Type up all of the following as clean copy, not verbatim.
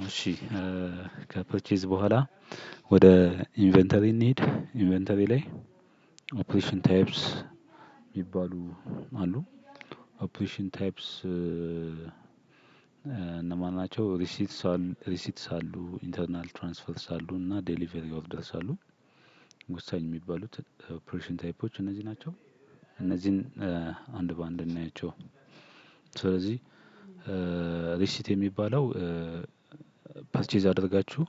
እሺ፣ ከ purchase በኋላ ወደ inventory እንሂድ። Inventory ላይ operation types የሚባሉ አሉ። Operation types እነማን ናቸው? Receipts አሉ፣ internal transfers አሉ እና delivery orders አሉ። ወሳኝ የሚባሉት operation type ኦች እነዚህ ናቸው። እነዚህን አንድ በአንድ እናያቸው። ስለዚህ receipt የሚባለው purchase አድርጋችሁ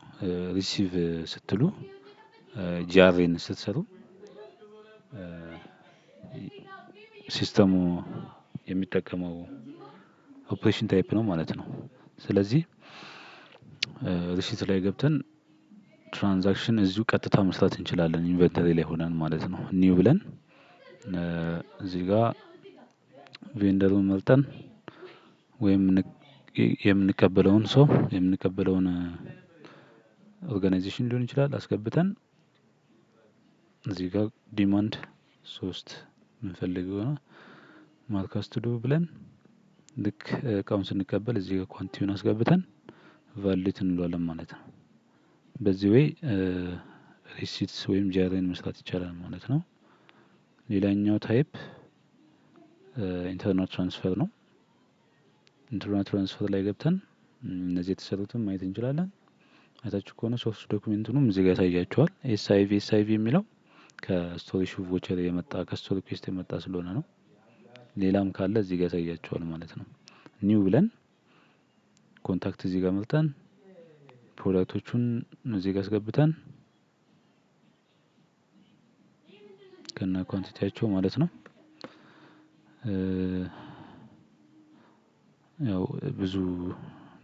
receive ስትሉ፣ GRN ስትሰሩ system ኡ የሚጠቀመው operation type ነው ማለት ነው። ስለዚህ receipt ላይ ገብተን transaction እዚሁ ቀጥታ መስራት እንችላለን፣ inventory ላይ ሆነን ማለት ነው። New ብለን እዚህ ጋር vendor ኡን መርጠን ወይም የምንቀበለውን ሰው፣ የምንቀበለውን organization ሊሆን ይችላል፣ አስገብተን እዚህ ጋር demand 3 የምንፈልገው ነው፣ mark as to do ብለን ልክ እቃውን ስንቀበል እዚህ ጋር quantity ውን አስገብተን validate እንለዋለን ማለት ነው። በዚህ way receipts ወይም GRN መስራት ይቻላል ማለት ነው። ሌላኛው type internal transfer ነው። Internal transfer ላይ ገብተን እነዚህ የተሰሩትን ማየት እንችላለን። አይታችሁ ከሆነ source document ኡንም እዚህ ጋር ያሳያችኋል። SIV SIV የሚለው ከ store issue voucher የመጣ፣ ከ store request የመጣ ስለሆነ ነው። ሌላም ካለ እዚህ ጋር ያሳያችኋል ማለት ነው። New ብለን contact እዚህ ጋር መርጠን product ኦቹን እዚህ ጋር አስገብተን ከነ quantity ያቸው ማለት ነው። ያው ብዙ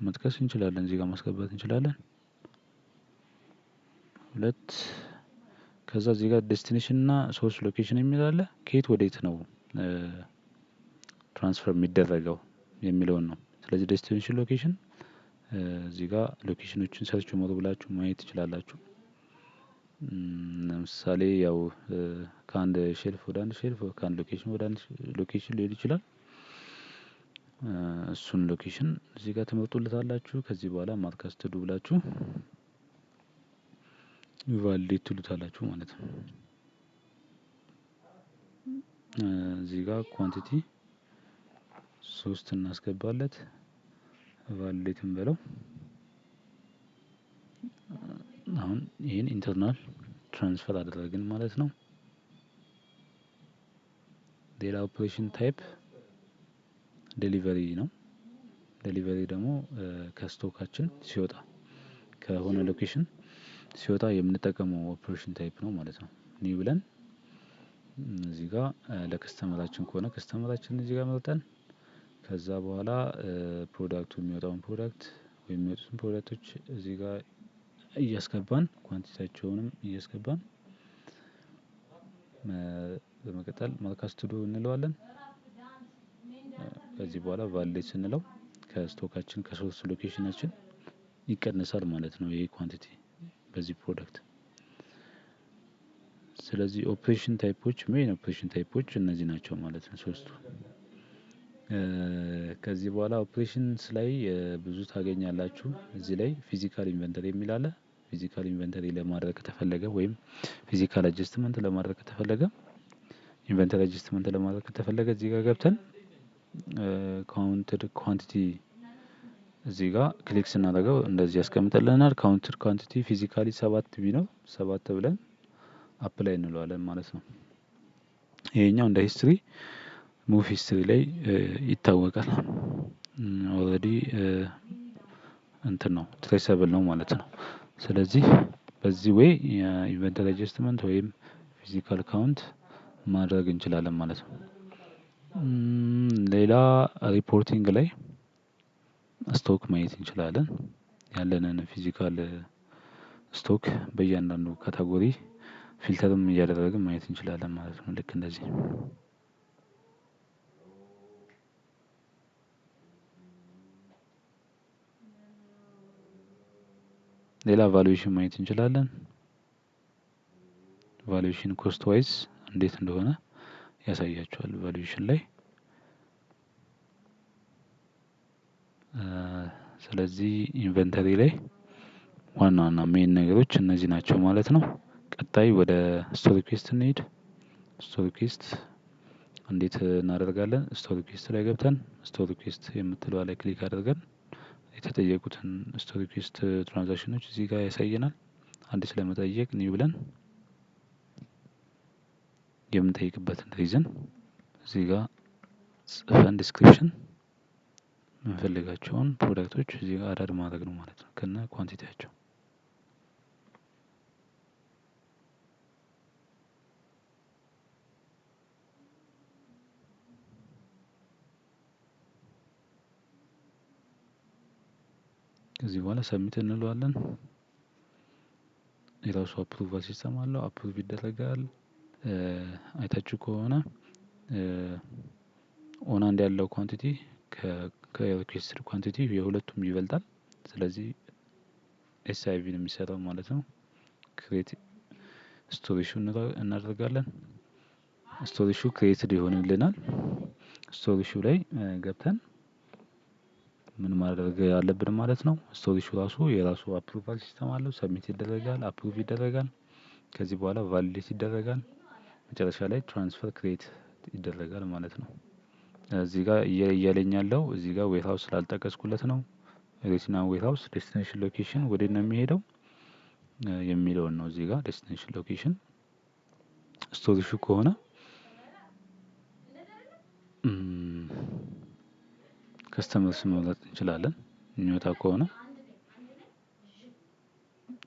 መጥቀስ እንችላለን፣ እዚህ ጋር ማስገባት እንችላለን። ሁለት፣ ከዛ እዚህ ጋር destination እና source location የሚል አለ። ከየት ወዴት ነው transfer የሚደረገው የሚለውን ነው። ስለዚህ destination location እዚህ ጋር location ኦችን search more ብላችሁ ማየት ትችላላችሁ። ለምሳሌ ያው ከአንድ shelf ወደ አንድ shelf፣ ከአንድ location ወደ አንድ location ሊሄድ ይችላል። እሱን location እዚህ ጋር ትመርጡለታላችሁ። ከዚህ በኋላ mark as to do ብላችሁ validate ትሉታላችሁ ማለት ነው። እዚህ ጋር quantity 3 እናስገባለት፣ validate እንበለው። አሁን ይህን internal transfer አደረግን ማለት ነው። ሌላ operation type delivery ነው። Delivery ደግሞ ከ stock ኣችን ሲወጣ፣ ከሆነ location ሲወጣ የምንጠቀመው operation type ነው ማለት ነው። New ብለን እዚህ ጋር ለ customer ኣችን ከሆነ customer ኣችን እዚህ ጋር መርጠን ከዛ በኋላ product ኡ የሚወጣውን product ወይም የሚወጡትን product ኦች እዚህ ጋር እያስገባን፣ quantity ያቸውንም እያስገባን በመቀጠል mark as to do እንለዋለን። ከዚህ በኋላ validate ስንለው ከ stock ኣችን፣ ከ source location ኣችን ይቀንሳል ማለት ነው ይሄ quantity በዚህ product። ስለዚህ operation type ኦች፣ main operation type ኦች እነዚህ ናቸው ማለት ነው ሶስቱ። ከዚህ በኋላ operations ላይ ብዙ ታገኛላችሁ። እዚህ ላይ physical inventory የሚል አለ። Physical inventory ለማድረግ ከተፈለገ ወይም physical adjustment ለማድረግ ከተፈለገ፣ inventory adjustment ለማድረግ ከተፈለገ እዚህ ጋር ገብተን counted quantity እዚህ ጋር click ስናደርገው እንደዚህ ያስቀምጥልናል። Counted quantity physically 7 ቢኖር 7 ብለን apply እንለዋለን ማለት ነው። ይሄኛው እንደ history move history ላይ ይታወቃል። Already እንትን ነው፣ traceable ነው ማለት ነው። ስለዚህ በዚህ way የ inventory adjustment ወይም physical count ማድረግ እንችላለን ማለት ነው። ሌላ reporting ላይ stock ማየት እንችላለን። ያለንን physical stock በእያንዳንዱ category filter ም እያደረግን ማየት እንችላለን ማለት ነው። ልክ እንደዚህ። ሌላ valuation ማየት እንችላለን። Valuation cost wise እንዴት እንደሆነ ያሳያችኋል። Valuation ላይ ስለዚህ inventory ላይ ዋና ዋና main ነገሮች እነዚህ ናቸው ማለት ነው። ቀጣይ ወደ store request እንሂድ። Store request እንዴት እናደርጋለን? Store request ላይ ገብተን store request የምትለዋ ላይ click አድርገን የተጠየቁትን store request transaction ኖች እዚህ ጋር ያሳየናል። አዲስ ለመጠየቅ new ብለን የምንጠይቅበትን reason እዚህ ጋር ጽፈን description የምንፈልጋቸውን product ኦች እዚህ ጋር add ማድረግ ነው ማለት ነው ከነ quantity ያቸው። ከዚህ በኋላ submit እንለዋለን። የራሱ approval system አለው። Approve ይደረጋል። አይታችሁ ከሆነ on hand ያለው quantity ከ requested quantity የሁለቱም ይበልጣል። ስለዚህ SIV ነው የሚሰራው ማለት ነው። Create store issue እናደርጋለን። Store issue created ይሆንልናል። Store issue ላይ ገብተን ምን ማድረግ አለብን ማለት ነው። Store issue ራሱ የራሱ approval system አለው። Submit ይደረጋል፣ approve ይደረጋል። ከዚህ በኋላ validate ይደረጋል። መጨረሻ ላይ transfer create ይደረጋል ማለት ነው። እዚህ ጋር እያለኝ ያለው እዚህ ጋር warehouse ስላልጠቀስኩለት ነው። ሬቲና warehouse destination location ወዴት ነው የሚሄደው የሚለውን ነው። እዚህ ጋር destination location store issue ከሆነ customers መምረጥ እንችላለን የሚወጣ ከሆነ።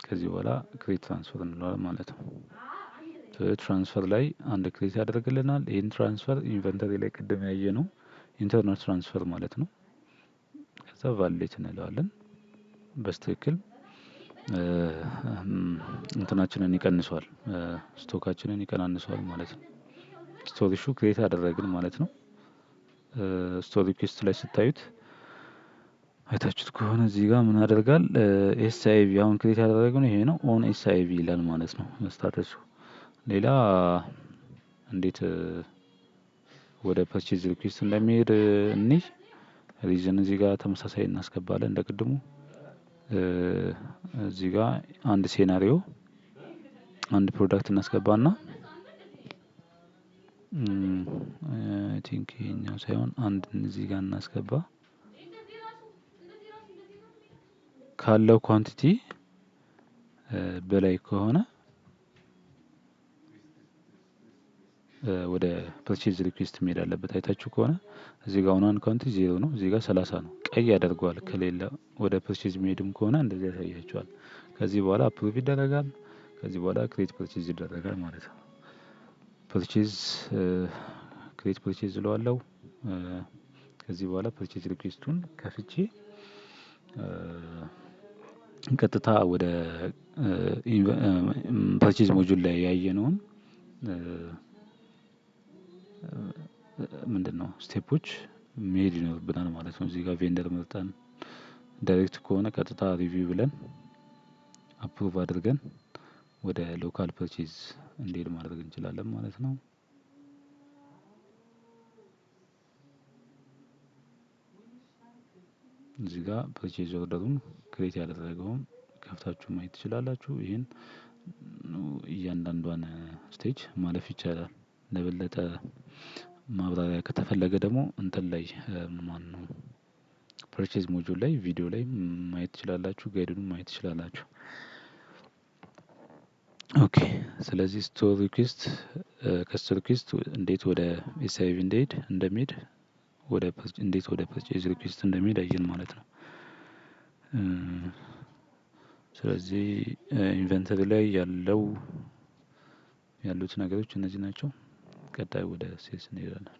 ከዚህ በኋላ create transfer እንለዋለን ማለት ነው። Transfer ላይ አንድ create ያደርግልናል። ይህን transfer inventory ላይ ቅድም ያየነው internal transfer ማለት ነው። ከዛ validate እንለዋለን። በትክክል እንትናችንን ይቀንሰዋል፣ stock ኣችንን ይቀናንሰዋል ማለት ነው። Store issue create አደረግን ማለት ነው። Store request ላይ ስታዩት አይታችሁት ከሆነ እዚህ ጋር ምን ያደርጋል? SIV አሁን create ያደረግነው ይሄ ነው። On SIV ይላል ማለት ነው status ኡ። ሌላ እንዴት ወደ purchase request እንደሚሄድ እንይ። Reason እዚህ ጋር ተመሳሳይ እናስገባለን እንደ ቅድሙ። እዚህ ጋር አንድ scenario አንድ product እናስገባና I think ይሄኛው ሳይሆን አንድ እዚህ ጋር እናስገባ። ካለው quantity በላይ ከሆነ ወደ purchase request መሄድ አለበት። አይታችሁ ከሆነ እዚህ ጋር on hand quantity 0 ነው፣ እዚህ ጋር 30 ነው። ቀይ ያደርገዋል። ከሌለ ወደ purchase መሄድም ከሆነ እንደዚህ ያሳያችኋል። ከዚህ በኋላ approve ይደረጋል። ከዚህ በኋላ create purchase ይደረጋል ማለት ነው። Purchase create purchase እለዋለሁ። ከዚህ በኋላ purchase request ኡን ከፍቼ ቀጥታ ወደ purchase module ላይ ያየነውን ምንድነው step ኦች መሄድ ይኖርብናል ማለት ነው። እዚህ ጋር vendor መርጠን direct ከሆነ ቀጥታ review ብለን approve አድርገን ወደ local purchase እንዲሄድ ማድረግ እንችላለን ማለት ነው። እዚህ ጋር purchase order ኡን create ያደረገውን ከፍታችሁ ማየት ትችላላችሁ። ይሄን እያንዳንዷን stage ማለፍ ይቻላል። ለበለጠ ማብራሪያ ከተፈለገ ደግሞ እንትን ላይ ማነው purchase module ላይ ቪዲዮ ላይ ማየት ትችላላችሁ፣ guide ኡን ማየት ትችላላችሁ። Okay፣ ስለዚህ store request ከ store request እንዴት ወደ SIV እንደሚሄድ ወደ እንዴት ወደ purchase request እንደሚሄድ አየን ማለት ነው። ስለዚህ inventory ላይ ያሉት ነገሮች እነዚህ ናቸው። ቀጣይ ወደ sales እንሄዳለን።